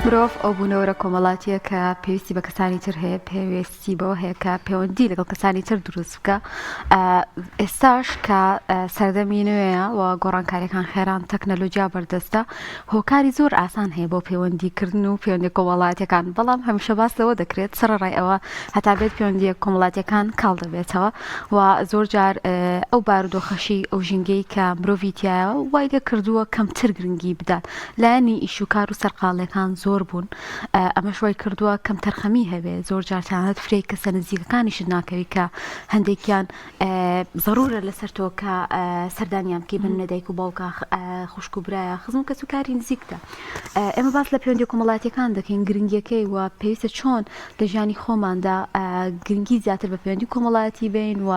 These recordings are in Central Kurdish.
مرۆڤ ئەو بوونەوەرە کۆمەڵاتییە کە پێویستی بە کەسانی تر هەیە، پێویستی بەوە هەیە کە پەیوەندی لەگەڵ کەسانی تر دروست بکە. ئێستاش کە سەردەمی نوێیە و گۆڕانکاریەکان خێران تەکنەلۆجیا بەردەستە هۆکاری زۆر ئاسان هەیە بۆ پەیوەندیکردن و پەیوەندی کۆمەڵاتیەکان بەڵام هەمیشە باس لەوە دەکرێت سەرەڕای ئەوە هەتا بێت پەیوەندیە کۆمەڵاتیەکان کاڵ دەبێتەوە و زۆر جار ئەو بارودۆخەشی ئەو ژینگەی کە مرۆڤی تایە وای لێ کردووە کەمتر گرنگی بدات لایەنی ئیش و کار و سەرقاڵیەکان زۆر بوون ئەمەش وای کردووە کەمتەرخەمی هەبێ زۆر جار تەنانەت فرەی کەسە نزیکەکانیشت ناکەوی کە هەندێکیان زەرورە لەسەر تۆ کە سەردانیان بکەی بن دایک و باوکە خوشک و برایە خزم و کەس و کاری نزیکتە ئێمە باس لە پەیوەندی کۆمەڵاتیەکان دەکەین گرنگیەکەی و پێویستە چۆن لە ژیانی خۆماندا گرنگی زیاتر بە پەیوەندی کۆمەڵایەتی بین و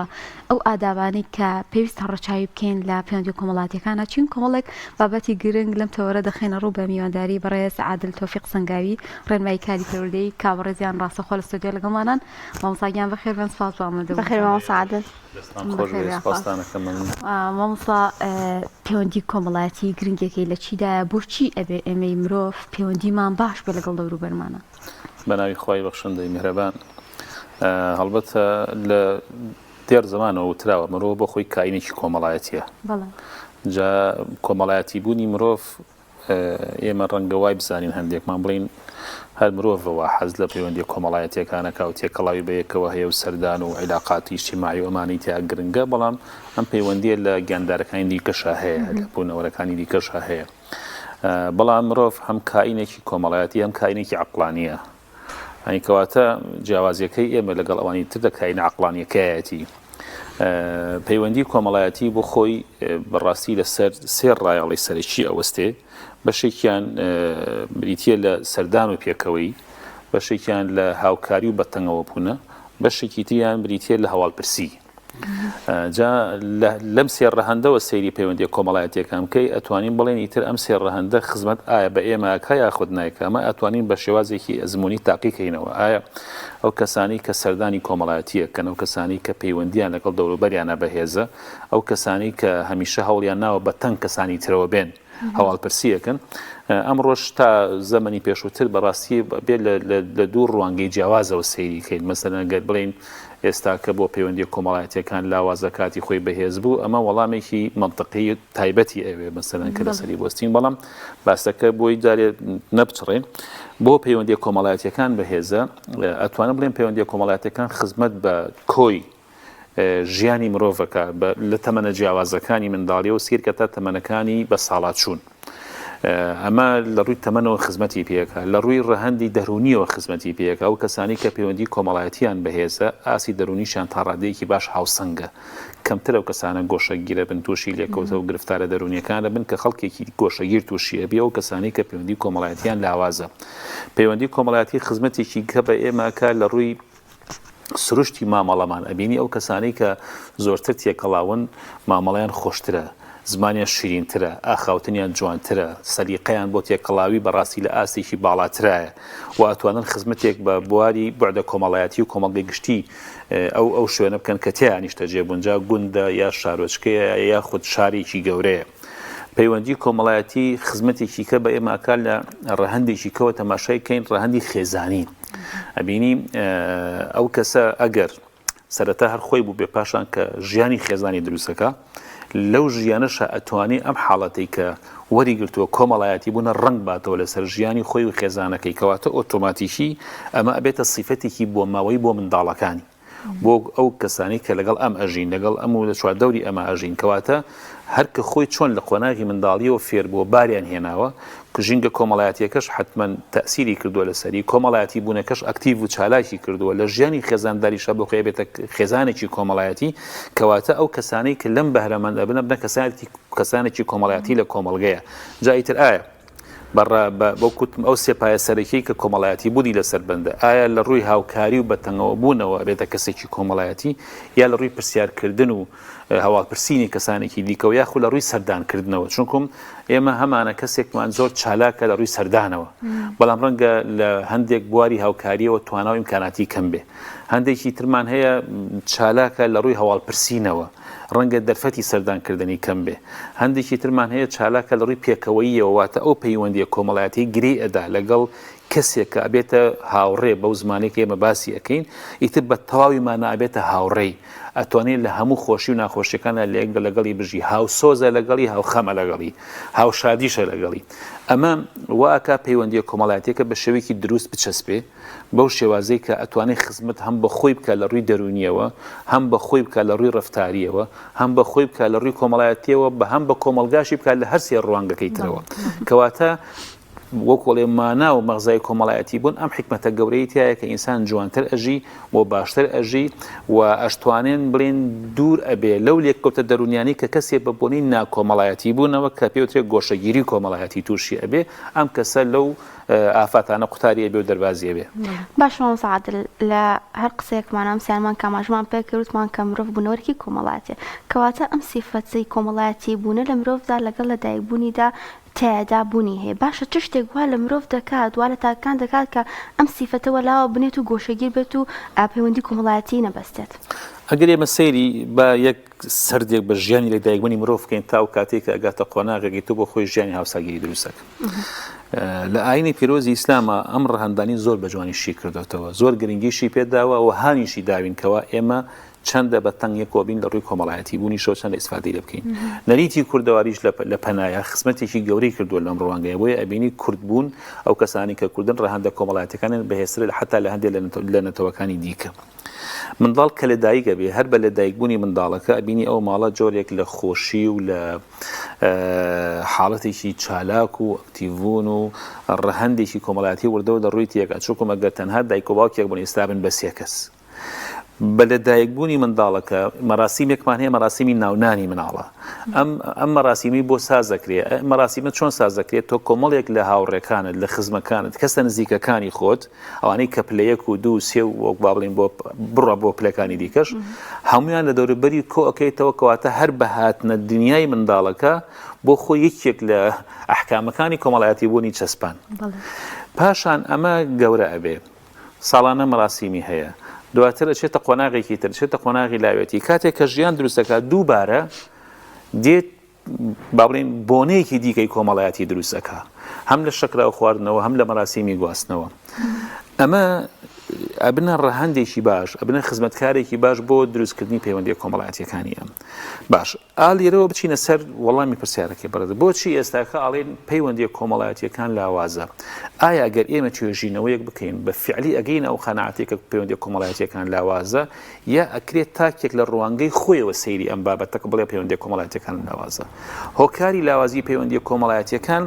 ئەو ئادابانەی کە پێویستە ڕەچاوی بکەین لە پەیوەندی کۆمەڵاتیەکانە چین کۆمەڵێک بابەتی گرنگ لەم تەوەرە دەخەینە ڕوو بە میوانداری بەڕێز عادل تۆفیق سەنگاوی ڕێنمایی کاری پەروەردەیی کا بەڕێزیان ڕاستەوخۆ لە ستۆدیۆ لەگەڵمانان. مامۆستا گیان بەخێر بێن سپاس بۆ ئامادەبوونتان. بەخێر مامۆستا عادل. دەستان خۆش بێ سپاستان ئەکەم مەمنون. مامۆستا پەیوەندی کۆمەڵایەتی گرنگیەکەی لە چیدایە بۆچی ئەبێ ئێمەی مرۆڤ پەیوەندیمان باش بێ لەگەڵ دەوروبەرمانا؟ بەناوی خوای بەخشندەی میهرەبان. هەڵبەتە لە دێر زەمانەوە وتراوە مرۆڤ بۆ خۆی کائینێکی کۆمەڵایەتیە. بەڵێ. جا کۆمەڵایەتی بوونی مرۆڤ ئێمە ڕەنگە وای بزانین هەندێکمان بڵین هەر مرۆڤەوە حەز لە پەیوەندی کۆمەڵایەتیەکانەکە و تێکەڵاوی بە یەکەوە هەیە و سەردان و عیلاقاتی ئیجتیماعی و ئەمانەی تیا گرنگە بەڵام ئەم پەیوەندیە لە گیاندارەکانی دیکەشا هەیە لە بوونەوەرەکانی دیکەشا هەیە بەڵام مرۆڤ هەم کائینێکی کۆمەڵایەتی هەم کائینێکی عەقڵانیە یانی کەواتە جیاوازیەکەی ئێمە لەگەڵ ئەوانی تر لە کائینە عەقڵانیەکەیەتی. پەیوەندی کۆمەڵایەتی بۆ خۆی بەڕاستی لەسەر سێ ڕایەڵی سەرەکی ئەوەستێ بەشێکیان بریتە لە سەردان و پێکەوەی بەشێکیان لە هاوکاری و بەتەنگەوە بوونە بەشێکی تریان بریتە لە هەواڵپرسی. جا لەم سێ ڕەهەندەوە سەیری پەیوەندیە کۆمەڵایەتیەکان بکەی ئەتوانین بڵێن ئیتر ئەم سێ ڕەهەندە خزمەت ئایا بە ئێمە ئەکا یاخود نایکا ئەمە ئەتوانین بە شێوازێکی ئەزموونی تاقی کەینەوە ئایا ئەو کەسانی کە سەردانی کۆمەڵایەتی ئەکەن ئەو کەسانی کە پەیوەندیان لەگەڵ دەوروبەریانە بەهێزە ئەو کەسانی کە هەمیشە هەوڵیان ناوە بە تەنگ کەسانی ترەوە بێن هەواڵپرسی ئەکەن ئەمڕۆش تا زەمەنی پێشووتر بەڕاستی بێ لە دوو ڕوانگەی جیاوازەوە سەیری کەین مەسەلەن گەر بڵێین ئێستا کە بۆ پەیوەندیە کۆمەڵایەتیەکان لاوازە کاتی خۆی بەهێز بوو ئەمە وەڵامێکی مەنتقی تایبەتی ئەوێ مەسەلەن کە لەسەری بوەستین بەڵام باسەکە بۆی جارێ نەپچڕێن بۆ پەیوەندیە کۆمەڵایەتیەکان بەهێزە ئەتوانم بڵێم پەیوەندیە کۆمەڵایەتیەکان خزمەت بە کۆی ژیانی مرۆڤەکە لە تەمەنە جیاوازەکانی منداڵیەوە سیرکە تا تەمەنەکانی بە ساڵاچوون. ئەمە لە ڕووی تەمەنەوە خزمەتی پێکا لە ڕووی ڕەهەندی دەروونیەوە خزمەتی پێکا ئەو کەسانی کە پەیوەندی کۆمەڵایەتیان بەهێزە ئاستی دەروونیشیان تا ڕادەیەکی باش هاوسەنگە کەمتر ئەو کەسانە گۆشەگیرە بن تووشی لێکەوتە و گرفتارە دەروونیەکان بن کە خەڵکێکی گۆشەگیر تووشی ئەبێ ئەو کەسانی کە پەیوەندی کۆمەڵایەتیان لاوازە پەیوەندی کۆمەڵایەتی خزمەتێکی کە بە ئێمە کە لە ڕووی سروشتی مامەڵەمان ئەبینی ئەو کەسانەی کە زۆرتر تێکەڵاون مامەڵەیان خۆشترە، زمانیان شیرینترە، ئاخاوتنیان جوانترە، سەلیقەیان بۆ تێکەڵاوی بەڕاستی لە ئاستێکی باڵاترایە و ئەتوانن خزمەتێک بە بواری بوعدە کۆمەڵایەتی و کۆمەڵگەی گشتی ئەو ئەو شوێنە بکەن کە تێیا نیشتەجێ بوون جا گوندە یا شارۆچکەیە یاخود شارێکی گەورەیە. پەیوەندی کۆمەڵایەتی خزمەتێکی کە بە ئێمە ئەکات لە ڕەهەندێکی کەوە تەماشای کەین ڕەهەندی خێزانی ئەبینی ئەو کەسە ئەگەر سەرەتا هەر خۆی بوو بێ پاشان کە ژیانی خێزانی دروستەکە لەو ژیانەشە ئەتوانی ئەم حاڵەتی کە وەری گرتووە کۆمەڵایەتی بوونە ڕنگ باتەوە لەسەر ژیانی خۆی و خێزانەکەی کەواتە ئۆتۆماتیکی ئەمە ئەبێتە سیفەتێکی بۆ ماوەی بۆ منداڵەکانی بۆ ئەو کەسانەی کە لەگەڵ ئەم ئەژین، لەگەڵ ئەم و لە چواردەوری ئەمە ئەژین، کەواتە هەر کە خۆی چۆن لە قۆناغی منداڵییەوە فێر بووە باریان هێناوە، ژینگە کۆمەڵایەتییەکەش حەتمەن تەئسیری کردووە لەسەری، کۆمەڵایەتی بوونەکەش ئەکتیڤ و چالاکی کردووە، لە ژیانی خێزانداریشا بۆ خۆی ئەبێتە خێزانێکی کۆمەڵایەتی، کەواتە ئەو کەسانەی کە لەم بەهرەمەند ئەبن ئەبنە کەسانێکی کۆمەڵایەتی لە کۆمەڵگەیە. جا ئیتر ئایا. بە ڕا بە وەک وتم ئەو سێ پایە سەرەکیەی کە کۆمەڵایەتی بوونی لەسەر بەندە ئایا لە ڕووی هاوکاری و بەتەنگەوە بوونەوە ئەبێتە کەسێکی کۆمەڵایەتی یا لە ڕووی پرسیارکردن و هەواڵپرسینی کەسانێکی دیکەوە یاخود لە ڕووی سەردانکردنەوە چونکم ئێمە هەمانە کەسێکمان زۆر چالاکە لە ڕووی سەردانەوە بەڵام ڕەنگە لە هەندێک بواری هاوکاریەوە توانا و ئیمکاناتی کەم بێ هەندێکی ترمان هەیە چالاکە لە ڕووی هەواڵپرسینەوە ڕەنگە دەرفەتی سەردانکردنی کەم بێ. هەندێکی ترمان هەیە چالاکە لە ڕووی پێکەوەییەوە واتە ئەو پەیوەندییە کۆمەڵایەتیەی گرێی ئەدا لەگەڵ کەسێک کە ئەبێتە هاوڕێ بەو زمانەی کە ئێمە باسی ئەکەین ئیتر بە تەواوی مانا ئەبێتە هاوڕێی ئەتوانێت لە هەموو خۆشی و ناخۆشیەکانە لەگە لەگەڵی بژی هاوسۆزە لەگەڵی هاوخەمە لەگەڵی هاوشادیشە لەگەڵی ئەمە وا ئەکا پەیوەندیە کۆمەڵایەتیەکە بە شێوەیەکی دروست بچەسپێ بەو شێوازەی کە ئەتوانێت خزمەت هەم بە خۆی بکات لە ڕووی دەروونیەوە هەم بە خۆی بکات لە ڕووی ڕەفتاریەوە هەم بە خۆی بکات لە ڕووی کۆمەڵایەتیەوە بە هەم بە کۆمەڵگاشی بکات لە هەر سێ ڕوانگەکەی ترەوە کەواتە وەک وەڵێ مانا و مەغزای کۆمەڵایەتی بوون ئەم حیکمەتە گەورەی تیایە کە ئینسان جوانتر ئەژی و باشتر ئەژی و ئەشتوانێن بڵێن دوور ئەبێ لەو لێکەوتە دەروونیانەی کە کەسێ بە بۆنەی ناکۆمەڵایەتی بوونەوە کە پێوترێ گۆشەگیری کۆمەڵایەتی تووشی ئەبێ ئەم کەسە لەو ئافاتانە قوتاری ئەبێ و دەربازی ئەبێ. باشە مامۆستا عادل لە هەر قسەیەکمان ئەم سیانمان کە ئاماژەمان پێ کرد وتمان کە مرۆڤ بوونەوەرێکی کۆمەڵایەتیە کەواتە ئەم سیفەتی کۆمەڵایەتی بوونە لە مرۆڤدا لەگەڵ لەدایکبوونیدا تیایدا بوونی هەیە باشە چ شتێک وا لە مرۆڤ دەکات وا لە تاکەکان دەکات کە ئەم سیفەتە وەلاوە بنێت و گۆشەگیر بێت و پەیوەندی کۆمەڵایەتی نەبەستێت؟ ئەگەر ئێمە سەیری با یەک سەردێک بە ژیانی لەدایکبوونی مرۆڤ بکەین تا ئەو کاتەی کە ئەگاتە قۆناغێکی تۆ بۆ خۆی ژیانی هاوسەرگیری دروست دەکەن. لە ئاینی پیرۆزی ئیسلامە ئەم ڕەهەندانی زۆر بە جوانی شی کردوێتەوە زۆر گرنگیشی پێداوە و هانیشی داوین کەوا ئێمە چەندە بە تەنگ یەکەوە بین لە ڕووی کۆمەڵایەتی بوونیشەوە چەندە ئیسفادەی لێ بکەین. نەریتی کوردەواریش لە پەنایە خزمەتێکی گەورەی کردووە لەم ڕوانگەیە بۆیە ئەبینی کورد بوون ئەو کەسانی کە کوردن ڕەهەندە کۆمەڵایەتیەکانیان بەهێزترە لە حەتا لە هەندێک لە نەتەوەکانی دیکە. منداڵ کە لەدایک ئەبێ هەر بە لەدایکبوونی منداڵەکە ئەبینی ئەو ماڵە جۆرێک لە خۆشی و لە حاڵەتێکی چالاک و ئەکتیڤبوون و ڕەهەندێکی کۆمەڵایەتی وردەوە لە ڕووی تێکا چونکم ئەگەر تەنها دایک و باوکێک بوون ئێستا بن بە سێ کەس. بە لەدایکبوونی منداڵەکە مەراسیمێکمان هەیە مەراسیمی ناونانی مناڵە ئەم ئەم مەراسیمی بۆ ساز دەکرێت ئەم مەراسیمە چۆن ساز دەکرێت تۆ کۆمەڵێک لە هاوڕێکانت لە خزمەکانت کەسە نزیکەکانی خۆت ئەوانەی کە پلە یەک و دوو سێ و وەک با بڵێین بۆ بڕە بۆ پلەکانی دیکەش هەمویان لە دەوروبەری کۆ ئەکەیتەوە کەواتە هەر بە هاتنە دنیای منداڵەکە بۆ خۆی یەکێک لە ئەحکامەکانی کۆمەڵایەتی بوونی چەسپان پاشان ئەمە گەورە ئەبێ ساڵانە مەراسیمی هەیە دواتر ئەچێتە قۆناغێکی تر چێتە قۆناغی لاوێتی کاتێک کە ژیان دروست دەکات دووبارە دێت با بڵێین بۆنەیەکی دیکەی کۆمەڵایەتی دروست ئەکا هەم لە شەکراو خواردنەوە هەم لە مەراسیمی گواستنەوە ئەمە ئەبنە ڕەهەندێکی باش ئەبنە خزمەتکارێکی باش بۆ دروستکردنی پەیوەندی کۆمەڵایەتیەکانی ئەم باش ئا لێرەوە بچینە سەر وەڵامی پرسیارەکەی بەڕێز بۆچی ئێستاکە ئەڵێن پەیوەندیە کۆمەڵایەتیەکان لاوازە ئایا ئەگەر ئێمە توێژینەوەیەک بکەین بە فعلی ئەگەین ئەو قەناعەتەی کە پەیوەندیە کۆمەڵایەتیەکان لاوازە یا ئەکرێت تاکێک لە ڕوانگەی خۆیەوە سەیری ئەم بابەتە بڵێ پەیوەندیە کۆمەڵایەتیەکان لاوازە هۆکاری لاوازی پەیوەندیە کۆمەڵایەتیەکان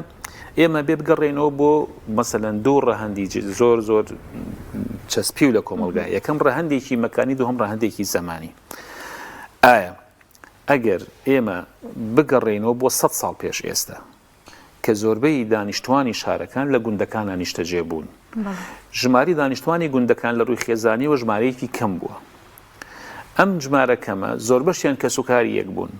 ئێمە بێ بگەڕێنەوە بۆ مەسەلەن دوو ڕەهەندی زۆر زۆر چەسپیو لە کۆمەڵگا یەکەم ڕەهەندێکی مەکانی دووهەم ڕەهەندێکی زەمانی ئایا ئەگەر ئێمە بگەڕێینەوە بۆ سەد ساڵ پێش ئێستا کە زۆربەی دانیشتوانی شارەکان لە گوندەکانا نیشتەجێ بوون، ژماری دانیشتوانی گوندەکان لە ڕووی خێزانیەوە ژمارەیەکی کەم بووە. ئەم ژمارە کەمە زۆربەشیان کەسوکاری یەک بوون.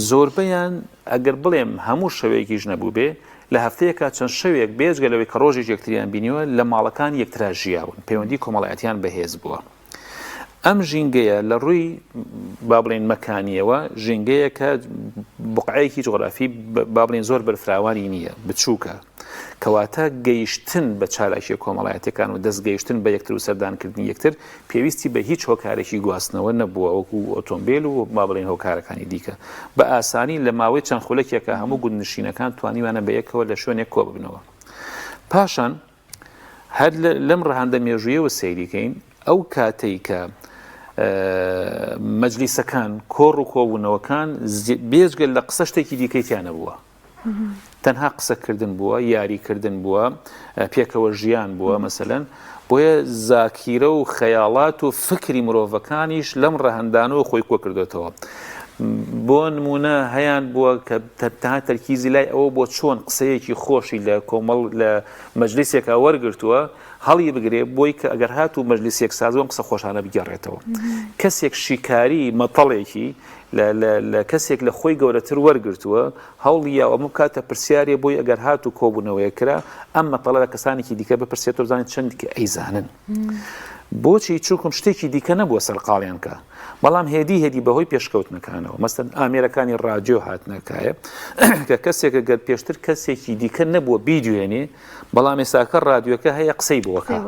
زۆربەیان ئەگەر بڵێم هەموو شەوێکیش نەبووبێ، لە هەفتەیەکا چەند شەوێک بێجگە لەوەی کە ڕۆژێک یەکتریان بینیوە لە ماڵەکانی یەکترا ژیاون، پەیوەندی کۆمەڵایەتیان بەهێز بووە. ئەم ژینگەیە لە ڕووی با بڵێین مەکانیەوە ژینگەیەکە بقعەیەکی جوگرافی با بڵێین زۆر بەرفراوانی نییە بچووکە کەواتە گەیشتن بە چالاکیە کۆمەڵایەتەکان و دەست گەیشتن بە یەکتر و سەردانکردنی یەکتر پێویستی بە هیچ هۆکارێکی گواستنەوە نەبووە وەکو ئۆتۆمبیل و با بڵێین هۆکارەکانی دیکە بە ئاسانی لە ماوەی چەند خولەکێکە هەموو گوندنشینەکان توانیوانە بە یەکەوە لە شوێنێک کۆ ببنەوە پاشان هەر لەم ڕەهەندە مێژوویەوە سەیری کەین ئەو کاتەی کە مەجلیسەکان کۆڕ و کۆبوونەوەکان بێجگە لە قسە شتێکی دیکەی تیا نەبووە تەنها قسەکردن بووە یاریکردن بووە پێکەوە ژیان بووە مەسەلەن بۆیە زاکیرە و خەیاڵات و فکری مرۆڤەکانیش لەم ڕەهەندانەوە خۆی کۆ کردوێتەوە. بۆ نمونە هەیان بووە کە تەنها تەرکیزی لای ئەوە بۆ چۆن قسەیەکی خۆشی لە کۆمەڵ لە مەجلیسێکا وەرگرتووە هەڵی بگرێ بۆی کە ئەگەر هاتوو مەجلیسێک ساز بوو ئەم قسە خۆشانە بگێڕێتەوە. کەسێک شیکاری مەتەڵێکی لە کەسێک لە خۆی گەورەتر وەرگرتووە هەوڵی یاوە ئەمە بکاتە پرسیارێ بۆی ئەگەر هاتوو کۆبوونەوەیەک کرا ئەم مەتەڵە لە کەسانێکی دیکە بپرسێتەوە بزانێت چەند دیکە ئەیزانن. بۆچی؟ چونکم شتێکی دیکە نەبووە سەرقاڵیان کا. بەڵام هێدی هێدی بەهۆی پێشکەوتنەکانەوە، مەسەلەن ئامێرەکانی ڕادیۆ هاتنە کایە کە کەسێک گەر پێشتر کەسێکی دیکە نەبووە بیدوێنێ، بەڵام ئێستاکە ڕادیۆکە هەیە قسەی بۆ کا.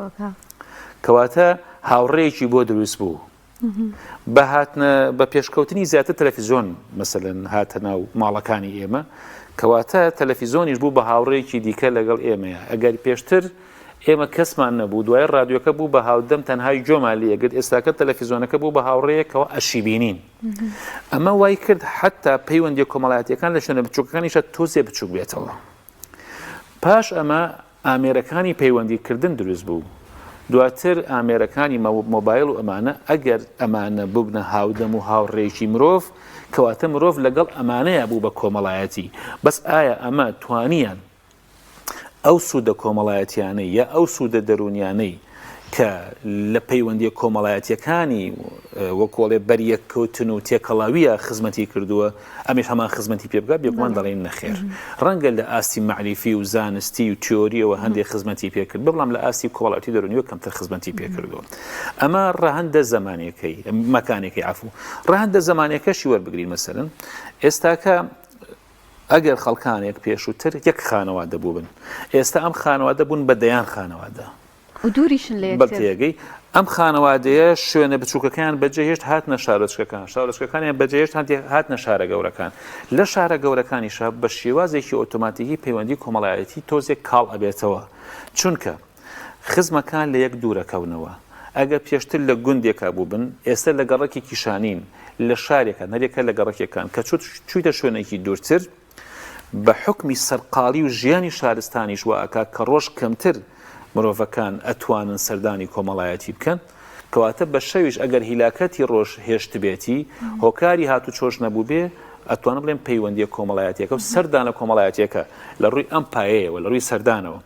کەواتە هاوڕێیەکی بۆ دروست بوو. بە هاتنە بە پێشکەوتنی زیاتر تەلەفیزۆن مەسەلەن هاتە ناو ماڵەکانی ئێمە، کەواتە تەلەفیزۆنیش بوو بە هاوڕێیەکی دیکە لەگەڵ ئێمەیە. ئەگەر پێشتر ئێمە کەسمان نەبوو، دوای ڕادیۆکە بوو بە هاودەم تەنها گوێمان لێ ئەگرت، ئێستاکە تەلەفیزۆنەکە بوو بە هاوڕێیەکەوە ئەشیبینین. ئەمە وای کرد حەتا پەیوەندیە کۆمەڵایەتیەکان لە شوێنە بچووکەکانیشا تۆزێ بچووک بێتەوە. پاش ئەمە ئامێرەکانی پەیوەندی کردن دروست بوو، دواتر ئامێرەکانی مۆبایل و ئەمانە، ئەگەر ئەمانە ببنە هاودەم و هاوڕێیەکی مرۆڤ، کەواتە مرۆڤ لەگەڵ ئەمانەیا بوو بە کۆمەڵایەتی، بەس ئایا ئەمە توانیان ئەو سوودە کۆمەڵایەتیانەی یا ئەو سوودە دەروونیانەی کە لە پەیوەندیە کۆمەڵایەتیەکانی وەکۆڵێ بەریەککەوتن و تێکەڵاویە خزمەتی کردووە ئەمیش هەمان خزمەتی پێ بکات بێگومان دەڵێین نەخێر ڕەنگە لە ئاستی مەعریفی و زانستی و تیۆریەوە هەندێک خزمەتی پێ کرد بەڵام لە ئاستی کۆمەڵایەتی دەروونیەوە کەمتر خزمەتی پێ کردووە ئەمە ڕەهەندە زمانەکەی مەکانێکی عفو ڕەهەندە زمانەکەشی وەربگرین مەسەلەن ئێستاکە ئەگەر خەڵکانێک پێشووتر یەک خانەوادە بووبن، ئێستا ئەم خانەوادە بوون بە دەیان خانەوادە. و دووریشن لە یەکتر. تێگەی ئەم خانەوادەیە شوێنە بچووکەکەیان بەجێهێشت هاتنە شارۆچکەکان، شارۆچکەکانیان بەجێهێشت هاتنە شارە گەورەکان. لە شارە گەورەکانیشا بە شێوازێکی ئۆتۆماتیکی پەیوەندی کۆمەڵایەتی تۆزێک کاڵ ئەبێتەوە. چونکە خزمەکان لە یەک دوورەکەونەوە. ئەگەر پێشتر لە گوندێکا بووبن، ئێستا لە گەڕەکێکیشا نین، لە شارێکان، هەریەکە لە گەڕەکێکان. کە چووت چوویتە شوێنێکی دوورتر، بە حوکمی سەرقاڵی و ژیانی شارستانیش وا ئەکا کە ڕۆژ کەمتر مرۆڤەکان ئەتوانن سەردانی کۆمەڵایەتی بکەن. کەواتە بە شەویش ئەگەر هیلاکەتی ڕۆژ هێشتبێتی، هۆکاری هاتوچۆش نەبووبێ، ئەتوانم بڵێم پەیوەندییە کۆمەڵایەتییەکە و سەردانە کۆمەڵایەتییەکە لە ڕووی ئەم پایەیەوە، لە ڕووی سەردانەوە،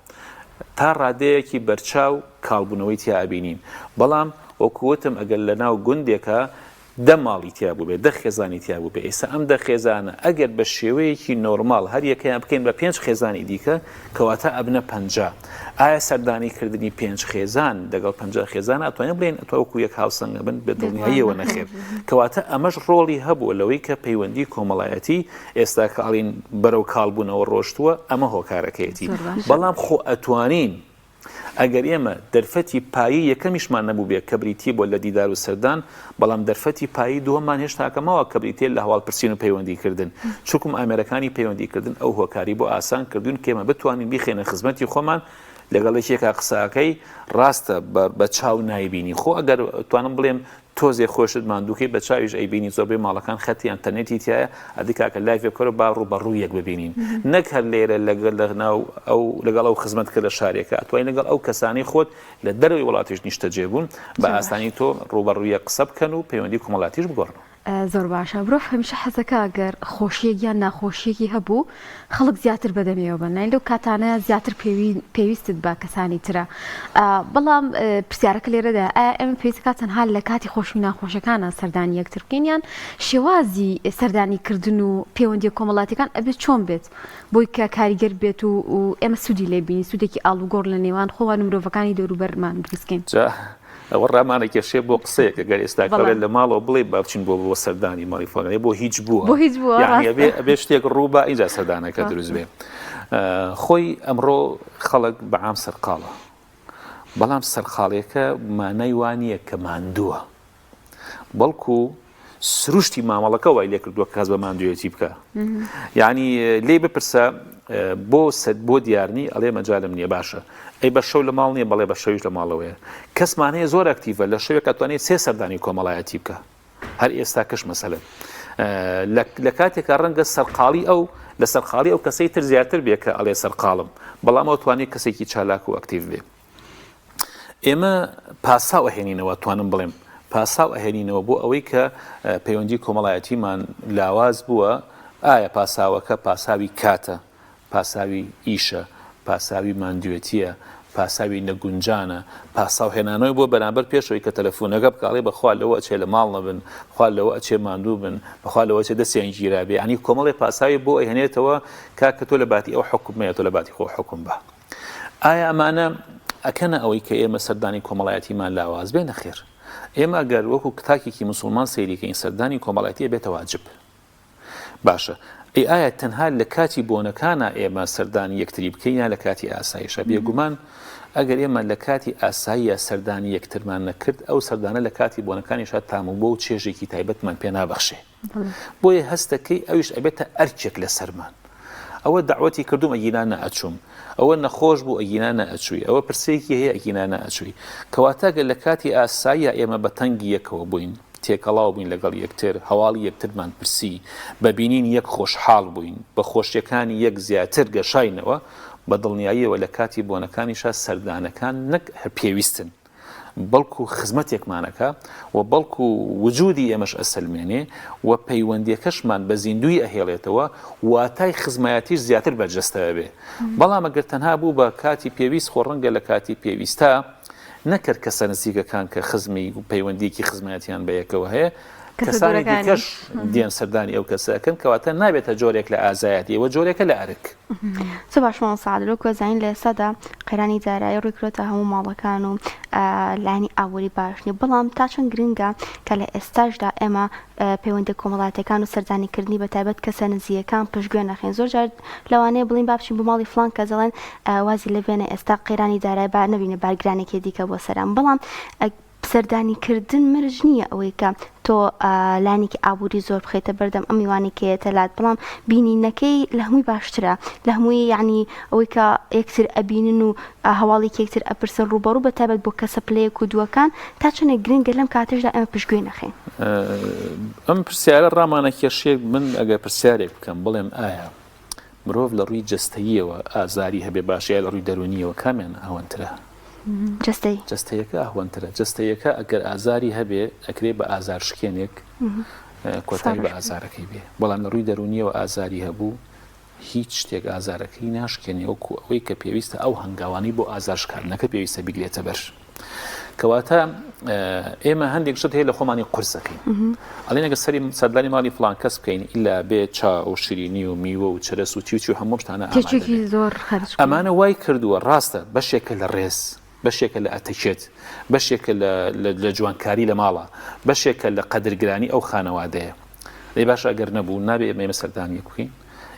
تا ڕادەیەکی بەرچاو کاڵبوونەوەی تیا ئەبینین، بەڵام وەکو وتم ئەگەر لەناو گوندێکا دە ماڵی تیا بووبێ، دە خێزانی تیا بووبێ، ئێستا ئەم دە خێزانە ئەگەر بە شێوەیەکی نۆرماڵ هەر یەکەیان بکەین بە پێنج خێزانی دیکە، کەواتە ئەبنە 50. ئایا سەردانی کردنی پێنج خێزان لەگەڵ 50 خێزان ئەتوانین بڵێین ئەتوا وەکو یەک هاوسەنگ ئەبن؟ بە دڵنیاییەوە نەخێر. کەواتە ئەمەش ڕۆڵی هەبووە لەوەی کە پەیوەندی کۆمەڵایەتی ئێستا کە ئەڵین بەرەو کاڵبوونەوە ڕۆشتووە ئەمە هۆکارەکەیەتی بەڵام خۆ ئەتوانین ئەگەر ئێمە دەرفەتی پایەی یەکەمیشمان نەبووبێ کە بریتی بووە لە دیدار و سەردان بەڵام دەرفەتی پایەی دووەممان هێشتاکە ماوە کە بریتیە لە هەواڵپرسین و پەیوەندیکردن چونکم ئامێرەکانی پەیوەندیکردن ئەو هۆکاری بۆ ئاسان کردوون کە ئێمە بتوانین بیخەینە خزمەتی خۆمان لەگەڵ یەکێکا قسەکەی ڕاستە بە چاو نایبینی خۆ ئەگەر توانم بڵێم تۆزێ خۆشت ماندووکەی بە چاویش ئەیبینی زۆربەی ماڵەکان خەتی ئەنتەرنێتی تیایە ئەدی کاکە live ێ بکەرەوە با ڕوو بە ڕوو یەک ببینین نەک هەر لێرە لەگەڵ لە ناو ئەو لەگەڵ ئەو خزمەت کە لە شارێکە ئەتوانی لەگەڵ ئەو کەسانەی خۆت لە دەرەوەی وڵاتیش نیشتەجێ بوون بە ئاسانی تۆ ڕوو بە ڕوویە قسە بکەن و پەیوەندی کۆمەڵاتیش بگۆڕن. زۆر باشە مرۆڤ هەمیشە حەزەکا گەر خۆشیەک یان ناخۆشیەکی هەبوو خەڵک زیاتر بەدەمیەوە بن یانی لەو کاتانە زیاتر پێویستت بە کەسانی ترە بەڵام پرسیارەکە لێرەدا ئایا ئێمە پێویستەکات تەنها لە کاتی خۆشی و ناخۆشەکانە سەردانی یەکتر بکەین یان شێوازی سەردانی کردن و پەیوەندیە کۆمەڵاتیەکان ئەبێت چۆن بێت بۆی کە کاریگەر بێت و ئێمە سوودی لێ بینین سوودێکی ئاڵوگۆڕ لە نێوان خۆمان و مرۆڤەکانی دەوروبەرمان دروستکەین. ئەوە ڕامانەکێشێ بۆ قسەیەک ئەگەر ئێستا کەڵێ لە ماڵەوە بڵێ با بچین بۆ بۆ سەردانی ماڵی فڵان بۆ هیچ بووە بۆ هیچ بووە یعنی ئەبێ ئەبێ شتێک ڕووبا ئینجا سەردانەکە دروست بێ خۆی ئەمڕۆ خەڵک بە عام سەرقاڵە بەڵام سەرقاڵیەکە مانای وا نییە کە ماندووە بەڵکو سروشتی مامەڵەکە وای لێکردووە کە هەست بە ماندوویەتی بکە یعنی لێی بپرسە بۆ سەد بۆ دیارنی ئەڵێ مەجالم نییە باشە ئەی بە شەو لە ماڵ نییە بەڵێ بە شەویش لە ماڵەوەیە کەسمان هەیە زۆر ئەکتیڤە لە شەوێک ئەتوانێت سێ سەردانی کۆمەڵایەتی بکە هەر ئێستا کەش مەسەلەن لە کاتێکا ڕەنگە سەرقاڵی ئەو لە سەرقاڵی ئەو کەسەی تر زیاتر بێ کە ئەڵێ سەرقاڵم بەڵام ئەو توانێت کەسێکی چالاک و ئەکتیڤ بێ ئێمە پاساو ئەهێنینەوە توانم بڵێم پاساو ئەهێنینەوە بۆ ئەوەی کە پەیوەندی کۆمەڵایەتیمان لاواز بووە ئایا پاساوەکە پاساوی کاتە پاساوی ئیشە پاساوی ماندوێتیە پاساوی نەگونجانە پاساو هێنانەوەی بۆ بەرامبەر پێشەوەی کە تەلەفۆنەکە بکاڵێ بەخوا لەوە ئەچێ لە ماڵ نەبن خوا لەوە ئەچێ ماندوو بن بەخوا لەوە ئەچێ دەستیان گیرابێ یانی کۆمەڵێ پاساوی بۆ ئەهێنێتەوە کاکە تۆ لە باتی ئەو حوکم مەیە تۆ لە باتی خۆ حوکم بە. ئایا ئەمانە ئەکەنە ئەوەی کە ئێمە سەردانی کۆمەڵایەتیمان لاواز بێ؟ نەخێر. ئێمە ئەگەر وەکو تاکێکی موسڵمان سەیری کەین سەردانی کۆمەڵایەتی ئەبێتە واجب. باشە ئەی ئایا تەنها لە کاتی بۆنەکانا ئێمە سەردانی یەکتری بکەین یا لە کاتی ئاسایشا؟ بێگومان ئەگەر ئێمە لە کاتی ئاساییا سەردانی یەکترمان نەکرد ئەو سەردانە لە کاتی بۆنەکانیشا تام و بۆ و چێژێکی تایبەتمان پێ نابەخشێ. بۆیە هەستەکەی ئەویش ئەبێتە ئەرکێک لەسەرمان. ئەوە دەعوەتی کردووم ئەگینا نەئەچووم، ئەوە نەخۆش بوو ئەگینا نەئەچووی، ئەوە پرسەیەکی هەیە ئەگینا نەئەچووی. کەواتە گەر لە کاتی ئاساییا ئێمە بە تەنگی یەکەوە بووین، تێکەڵاو بووین لەگەڵ یەکتر، هەواڵی یەکترمان پرسی، بە بینینی یەک خۆشحاڵ بووین، بە خۆشیەکانی یەک زیاتر گەشاینەوە، بە دڵنیاییەوە لە کاتی بۆنەکانیشا سەردانەکان نەک هەر پێویستن، بەڵکو خزمەتێکمان ئەکا و بەڵکو وجودی ئێمەش ئەسەلمێنێ و پەیوەندیەکەشمان بە زیندووی ئەهێڵێتەوە، واتای خزمایەتیش زیاتر بەرجەستە ئەبێ. بەڵام ئەگەر تەنها بوو بە کاتی پێویست خۆ ڕەنگە لە کاتی پێویستا نەکرد کەسە نزیکەکان کە خزمی و پەیوەندیەکی خزمایەتیان بە یەکەوە هەیە کەسە کەسانی دوورەکانیش. دیکەش دێن سەردانی ئەو کەسە ئەکەن کەواتە نابێتە جۆرێک لە ئازایەتی ئەوە جۆرێکە لە ئەرک. زۆر باش مامۆستا عادل وەکو ئەزانین لە ئێستادا قەیرانی دارایی ڕووی کردۆتە هەموو ماڵەکان و لایەنی ئابووری باش نیە بەڵام تا چەند گرنگە کە لە ئێستاشدا ئێمە پەیوەندە کۆمەڵاتیەکان و سەردانیکردنی بە تایبەت کەسە نزیکەکان پشتگوێ نەخەین زۆر جار لەوانەیە بڵین با بچین بۆ ماڵی فڵان کەس دەڵێن وازی لێ بێنە ئێستا قەیرانی دارایی با نەبینە بارگرانێکی دیکە بۆ سەران بەڵام سەردانی کردن مەرج نییە ئەوەی کە تۆ لایەنێکی ئابووری زۆر بخەیتە بەردەم ئەم میوانەی کە یەتە لات بەڵام بینینەکەی لە هەمووی باشترە لە هەمووی یعنی ئەوەی کە یەکتر ئەبینن و هەواڵێکی یەکتر ئەپرسن ڕووبەڕوو بە تایبەت بۆ کەسە پلەیەک و دووەکان تا چەندێک گرنگە لەم کاتەشدا ئێمە پشتگوێ نەخەین. ئەم پرسیارە ڕامانەکێشێت من ئەگەر پرسیارێک بکەم بڵێم ئایا مرۆڤ لە ڕووی جەستەییەوە ئازاری هەبێ باشە یا لە ڕووی دەروونییەوە کامیان ئەهوەنترە؟ جەستەیی. جەستەیەکە ئەهوەنترە. جەستەیەکە ئەگەر ئازاری هەبێ ئەکرێ بە ئازار شکێنێک کۆتایی بە ئازارەکەی بێ، بەڵام لە ڕووی دەروونییەوە ئازاری هەبوو هیچ شتێک ئازارەکەی ناشکێنێ وەکو ئەوەی کە پێویستە ئەو هەنگاوانەی بۆ ئازار شکاندنەکە پێویستە بیگرێتە بەر. کەواتە ئێمە هەندێک شت هەیە لە خۆمانی قورسەکەین ئەڵێن ئەگەر سەری سەردانی ماڵی فلان کەس بکەین ئیلا بێ چا و شیرینی و میوە و چرس و چی و چی و هەموو شتانە ئامادە تێچوویەکی بێت. زۆر خەرج بکەین. ئەمانە وای کردووە ڕاستە بەشێکە لە ڕێز بەشێکە لە ئەتەکێت بەشێکە لە لە جوانکاری لە ماڵە بەشێکە لە قەدرگرانی ئەو خانەوادەیە ئەی باشە ئەگەر نەبوو نابێ ئێمە ئێمە سەردانی یەک بکەین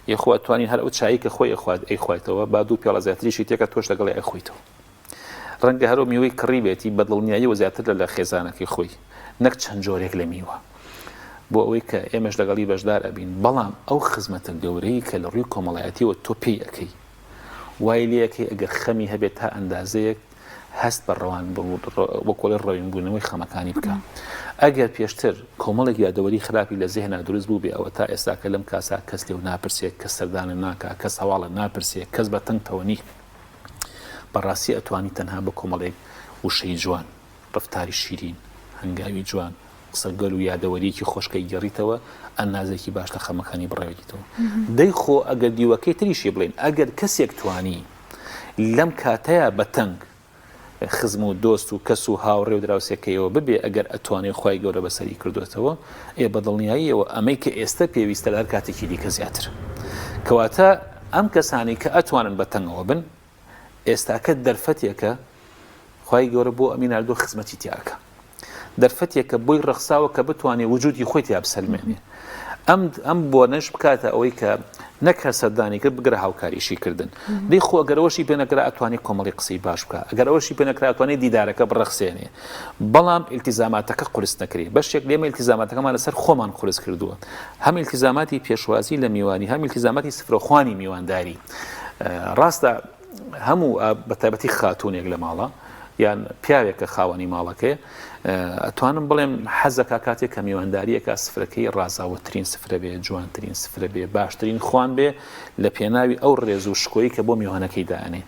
ئێ خۆ ئەتوانین هەر ئەو چایی کە خۆی ئەخوات ئەیخوایتەوە با دوو پیاڵە زیاتریشی تێکە تۆش لەگەڵی ئەخۆیتەوە ڕەنگە هەر ئەو میوەی کڕیبێتی بە دڵنیاییەوە زیاتر لە لە خێزانەکەی خۆی نەک چەند جۆرێک لە میوە بۆ ئەوەی کە ئێمەش لەگەڵی بەشدار ئەبین بەڵام ئەو خزمەتە گەورەی کە لە ڕووی کۆمەڵایەتیەوە تۆ پێی ئەکەی وای لێ ئەکەی ئەگەر خەمی هەبێت تا ئەندازەیەک هەست بە ڕەوان وەکۆڵێ ڕەوین بوونەوەی خەمەکانی بکە ئەگەر پێشتر کۆمەڵێک یادەوەری خراپی لە زێهنا دروست بوو بێ ئەوە تا ئێستاکە لەم کاسا کەس لێو ناپرسێت کەس سەردانە ناکا کەس هەواڵە ناپرسێ کەس بە تەنگتەوە نی بەڕاستی ئەتوانی تەنها بە کۆمەڵێک وشەی جوان، ڕەفتاری شیرین، هەنگاوی جوان، قسەگەل و یادەوەرییەکی خۆش کە ئەیگێڕیتەوە، ئەندازەیەکی باش لە خەمەکانی بڕەوێنیتەوە. دەی خۆ ئەگەر دیوەکەی تریشی بڵێین، ئەگەر کەسێک توانی لەم کاتەیا بە تەنگ خزم و دۆست و کەس و هاوڕێ و دراوسێکەیەوە ببێ، ئەگەر ئەتوانێ خوای گەورە بەسەری کردۆتەوە، ئێ بە دڵنیاییەوە ئەمەی کە ئێستە پێویستە لە هەر کاتێکی دیکە زیاترە. کەواتە ئەم کەسانەی کە ئەتوانن بە تەنگەوە بن، ئێستاکە دەرفەتێکە خوای گەورە بۆ ئەمی ناردووە خزمەتی تیا ئەکا. دەرفەتێکە بۆی ڕەخساوە کە بتوانێ وجودی خۆی تیا بسەلمێنێ. ئەم ئەم بۆنەش بکاتە ئەوەی کە نەک هەر سەردانی کرد بگرە هاوکاریشی کردن. دەی خۆ ئەگەر ئەوەشی پێ نەکرا ئەتوانێ کۆمەڵی قسەی باش بکا. ئەگەر ئەوەشی پێ نەکرا ئەتوانێ دیدارەکە بڕەخسێنێ. بەڵام ئیلتیزاماتەکە قورس نەکرێ. بەشێک لێمە ئیلتیزاماتەکەمان لەسەر خۆمان قورس کردووە. هەم ئیلتیزاماتی پێشوازی لە میوانی، هەم ئیلتیزاماتی سفرەخوانی میوانداری. ڕاستە هەموو بە تایبەتی خاتوونێک لە ماڵە یان پیاوێک کە خاوەنی ماڵەکەی ئەتوانم بڵێم حەزەکا کاتێک کە میوانداریەکە سفرەکەی ڕازاوەترین سفرە بێ جوانترین سفرە بێ باشترین خوان بێ لە پێناوی ئەو ڕێز و شکۆی کە بۆ میوانەکەی دانێ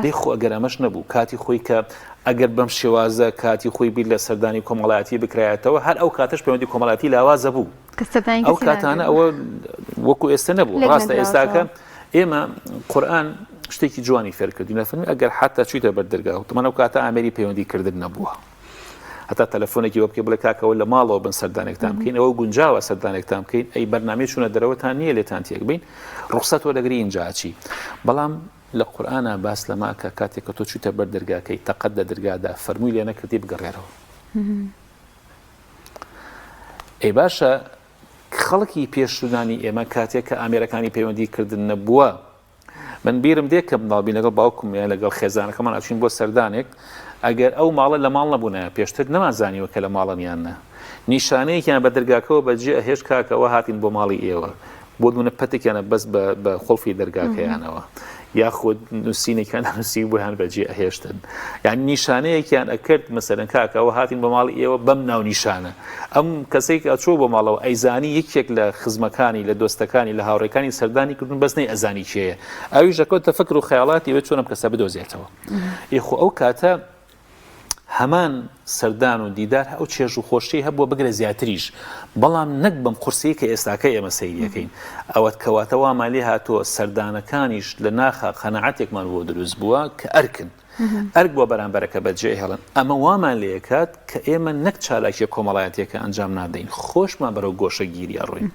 دەی خۆ ئەگەر ئەمەش نەبوو کاتی خۆی کە ئەگەر بەم شێوازە کاتی خۆی بیر لە سەردانی کۆمەڵایەتی بکرایەتەوە هەر ئەو کاتەش پەیوەندی کۆمەڵایەتی لاوازە بوو ئەو کاتانە ئەوە وەکو ئێستا نەبوو ڕاستە ئێستاکە ئێمە قورئان شتێکی جوانی فێرکردین فەرمی ئەگەر حتا چویتە بەر دەرگا وتمان ئەو کاتە ئامێری پەیوەندی کردن نەبووە هەتا تەلەفۆنێکی بۆ بکەی بڵێ کاکەوە لە ماڵەوە بن سەردانێکتان بکەین ئەوە گونجاوە سەردانێکتان بکەین ئەی بەرنامەی چوونە دەرەوەتان نییە لێتان تێک بین ڕوخسەت وەرەگری ئینجا چی بەڵام. لە قورئانا باس لەمە ئەکا کاتێک کە تۆ چویتە بەر دەرگاکەی تەقەت لە دەرگادا فەرمووی لێ نەکردی بگەڕێرەوە. ئەی باشە خەڵکی پێشوونانی ئێمە کاتێک کە ئامێرەکانی پەیوەندی کردن نەبووە من بیرم دێ کە مناڵ بین لەگەڵ باوکم یان لەگەڵ خێزانەکەمان ئەچین بۆ سەردانێک ئەگەر ئەو ماڵە لە ماڵ نەبوونایە پێشتر نەمانزانیوە کە لە ماڵن یان نا نیشانەیەکیان بە دەرگاکەوە بەجێ ئەهێشت کاکە ئەوە هاتین بۆ ماڵی ئێوە بۆ نمونە پەتێکیان بەس بە قوڵفی دەرگاکەیانەوە یاخود نووسینێکیان نووسی بۆیان بەجێ ئەهێشتن یان نیشانەیەکیان ئەکرد مەسەرەن کاکە ئەوە هاتین بۆ ماڵی ئێوە بەم ناونیشانە ئەم کەسێک ئەچۆ بۆ ماڵەوە ئەیزانی یەکێک لە خزمەکانی لە دۆستەکانی لە هاوڕێکانی سەردانی کردن بەس نەی ئەزانی کێیە ئەویش ئەکەوتە فکر و خەیاڵاتی ئەوێ چۆن ئەم کەسە بدۆزێتەوە ئێ خۆ ئەو کاتە هەمان سەردان و دیدار ئەو چێژ و خۆشیەی هەبووە بگرە زیاتریش بەڵام نەک بەم قورسیەی کە ئێستاکە ئێمە سەیریەکەین ئەوەت کەواتە وامان لێ هاتووە سەردانەکانیش لە ناخا قەناعەتێکمان بۆ دروست بووە کە ئەرکن ئەرک بۆ بەرامبەرەکە بەجێ هێڵن ئەمە وامان لێکات کە ئێمە نەک چالاکیە کۆمەڵایەتیەکە ئەنجام نادەین خۆشمان بەرەو گۆشەگیری ئەڕۆین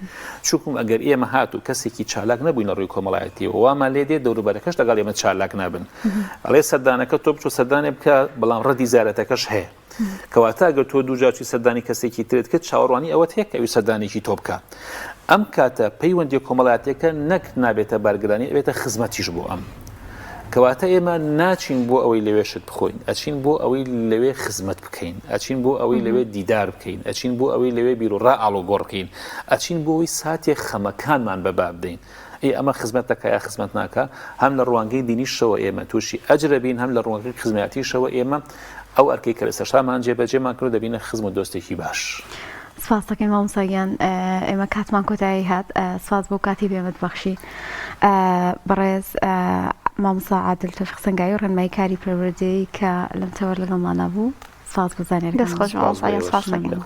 چونکم ئەگەر ئێمە هاتوو کەسێکی چالاک نەبووین لە ڕووی کۆمەڵایەتیەوە وامان لێ دێت دەوروبەرەکەش لەگەڵ ئێمە چالاک نابن ئەڵێ سەردانەکە تۆ بچۆ سەردانێ بکە بەڵام ڕەدی زیارەتەکەش هەیە کەواتە ئەگەر تۆ دوو جار چووی سەردانی کەسێکی ترت کرد چاوەڕوانی ئەوەت هەیە کە ئەوی سەردانێکی تۆ بکە ئەم کاتە پەیوەندی کۆمەڵاتیەکە نەک نابێتە بارگرانی ئەبێتە خزمەتیش بۆ ئەم کەواتە ئێمە ناچین بۆ ئەوەی لەوێ شت بخۆین ئەچین بۆ ئەوەی لەوێ خزمەت بکەین ئەچین بۆ ئەوەی لەوێ دیدار بکەین ئەچین بۆ ئەوەی لەوێ بیرو ڕا ئاڵوگۆڕ بکەین ئەچین بۆ ئەوەی ساتێک خەمەکانمان بەبا بدەین ئێ ئەمە خزمەت دەکا یا خزمەت ناکا؟ هەم لە ڕوانگەی دینیشەوە ئێمە تووشی ئەجر ئەبین، هەم لە ڕوانگەی خزمایەتیشەوە ئێمە ئەو ئەرکەی کە لەسەر شانمان جێبەجێمان کرد و دەبینە خزم و دۆستێکی باش. سپاست دەکەین مامۆستا گیان ئێمە کاتمان کۆتایی هات سپاس بۆ کاتی بێمەت بەخشی بەڕێز مامۆستا عادل تۆفیق سەنگاوی ڕێنمایی کاری پەروەردەیی کە لەم تەوەر لەگەڵمانا بوو سپاس بۆ زانیاریەکان. دەست خۆش مامۆستا گیان سپاس دەکەین.